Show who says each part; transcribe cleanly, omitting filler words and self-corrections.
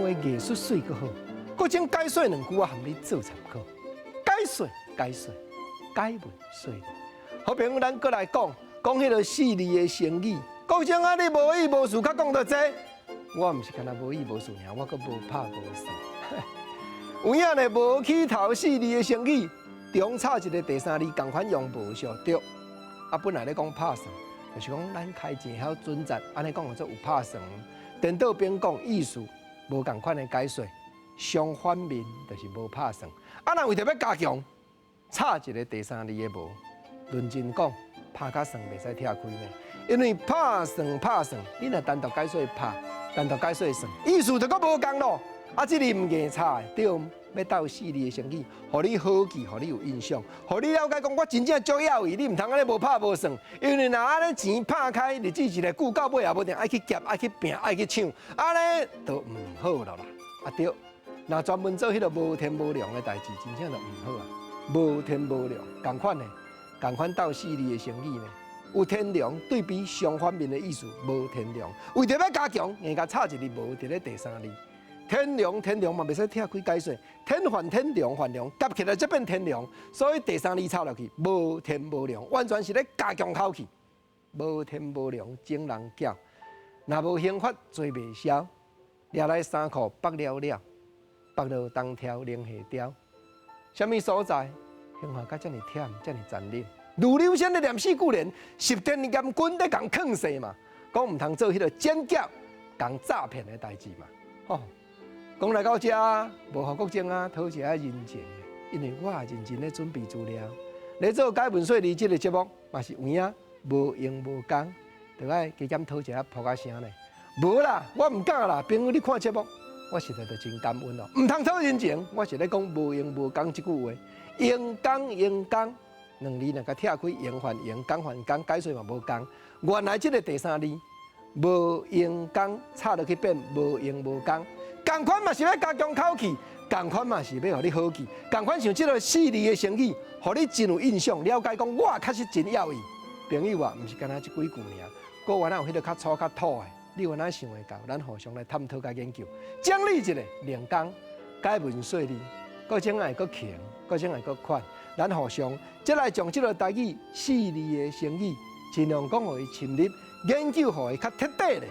Speaker 1: 話藝術媠閣好。閣將解說兩句，我含你做參考。解說解說，解文說理。好朋友，咱閣來講講彼个四字的成語。國正啊，你無意無事，較講著這。我毋是干焦無意無事爾，我閣無拍無算。有影呢，無起頭四字的成語，中插一个第三字，仝款用無相著。啊，本來咧講拍算，就是講咱開錢曉準節，按呢講叫做有拍算。顛倒邊講意思無仝款的解說，相反面就是無拍算。啊，若為著欲加強，插一个第三字的無，論真講，拍佮算袂使拆開呢，因為拍算拍算，你若單獨解說拍，單獨解說算，意思就閣無仝咯。啊，這字毋硬插的，對，欲鬥四字的成語，予你好記，予你有印象，予你了解講，我真正足枵伊，你毋通按呢無拍無算，因為若按呢錢拍開，日子一个久到尾也無定愛去劫、愛去拚、愛去搶，按呢就毋好囉啦。啊對，若專門做彼个無天無龍的代誌，真正就毋好啊。無天無龍，仝款的，仝款鬥四字的成語呢。有天龍對比相反面的意思，無天龍。為著欲加強，硬共插一字無佇咧第三字。天龍天龍嘛袂使拆開解說，天還天龍還龍，夾起來才變天龍，所以第三字插落去，無天無龍，完全是咧加強口氣。無天無龍，整人攪，若無刑法罪袂消，掠來衫褲縛了了，縛落東挑冷下雕，啥物所在？刑罰甲遮爾忝，遮爾殘忍。盧柳先咧念四句聯，十天嚴軍咧共勸世嘛，講毋通做彼个剪劫、共詐騙的代誌嘛，吼。講來到遮，無予國政啊，討一下人情，因為我也認真咧準備資料，咧做解文說理這个節目，嘛是有影無閒無工，著愛加減討一下噗仔聲咧。無啦，我毋敢啦。朋友，你看節目，我實在就真感恩咯。毋通討人情，我是咧講無閒無工這句話，閒工閒工兩字若共拆開，閒還閒，工還工，解說嘛無仝。原來這个第三字無閒工插落去變無閒無工。仝款嘛是欲加強口氣，仝款嘛是欲予你好記，仝款像這个四字的成語，予你真有印象，了解講我確實真枵伊。朋友啊，毋是干焦這幾句爾，閣原來有彼个較粗較土的，你有哪想會到？咱互相來探討佮研究，整理一下兩工解文說理，閣種愛閣強，閣種愛閣寬，咱互相再來將這个台語四字的成語，盡量講予伊深入研究，予伊較徹底咧。